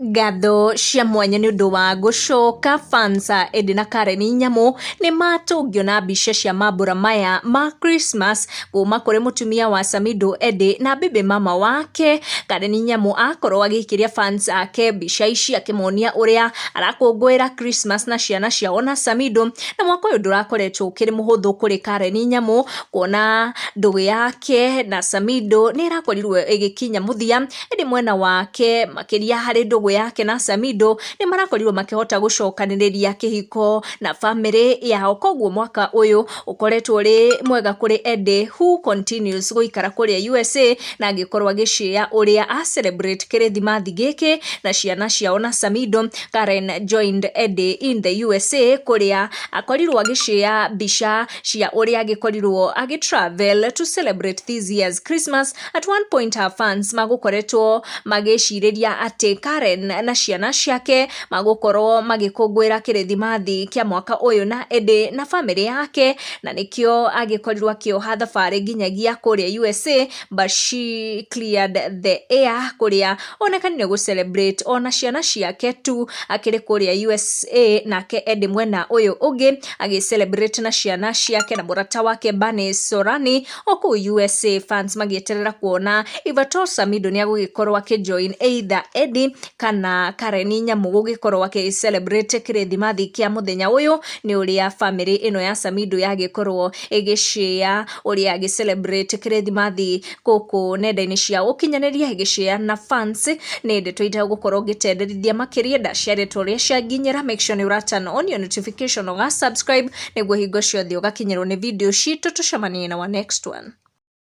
Ngatho cia mwanya nĩ ũndũ wa gũcoka fans a Eddie na Karen Nyamu nĩ matũngio na mbica cia mambura maya ma Christmas kuma kũrĩ mũtumia wa Samidoh Eddie na baby mama wake. Karen Nyamu akorwo agĩikĩria fans ake mbica ici akĩmonia ũrĩa arakũngũĩra Christmas na ciana ciao na Samidoh, na mwaka ũyũ ndũrakoretwo ũkĩrĩ mũhũthũ kũrĩ Karen Nyamu kuona ndũgũ yake na Samidoh nĩ ĩrakorirwo ĩgĩkinya mũthia. Ĩndĩ mwena wake makĩria harĩ ndũgũ yake na Samidoh nĩ marakorirwo makĩhota gũcokanĩrĩria kĩhiko na bamĩrĩ yao. Koguo mwaka ũyũ ũkoretwo ũrĩ mwega kũrĩ Eddie, who continues gũikara kũrĩa USA na agĩkorwo agĩshare ũrĩa a celebrate kĩrĩthimathi gĩkĩ na ciana ciao na Samidoh. Karen joined Eddie in the USA kũrĩa akorirwo agĩshare mbica cia ũrĩa agĩkorirwo agĩ travel to celebrate this year's Christmas. At one point her fans magũkoretwo magĩcirĩria atĩ Karen na ciana ciake magũkorwo magĩkũngũĩra kĩrĩthimathi kĩa mwaka ũyũ na Eddie na bamĩrĩ yake, na nĩkĩo agĩkorirwo akĩoha thabarĩ nginyagia kũrĩa USA, but she cleared the air kũrĩa onekanire gũ celebrate ona ciana ciake tu akĩrĩ kũrĩa USA, nake Eddie mwena ũyũ ũngĩ agĩ celebrate na ciana ciake na mũrata wake Bernice Sorani o kũu USA. Fans magĩeterera kuona if at all Samidoh nĩ agũgĩkorwo akĩjoin either Eddie kana Karen Nyamu gũgĩkorwo akĩ celebrate kĩrĩthimathi kĩa mũthenya ũyũ. Nĩ ũrĩa bamĩrĩ ĩno ya Samidoh yagĩkorwo ĩgĩshare ũrĩa agĩ celebrate kĩrĩthimathi gũkũ nenda-inĩ cia ũkinyanĩria, ĩgĩshare na fans. Nĩ ndeto itagũkorwo ngĩtenderithia makĩria, ndaciarĩtwo ũrĩa cianginyĩra. Make sure nĩ ũra turn on your notification, ũga subscribe nĩguo hingo ciothe ũgakinyĩrwo nĩ video citũ. Tũcemanie na wa next one.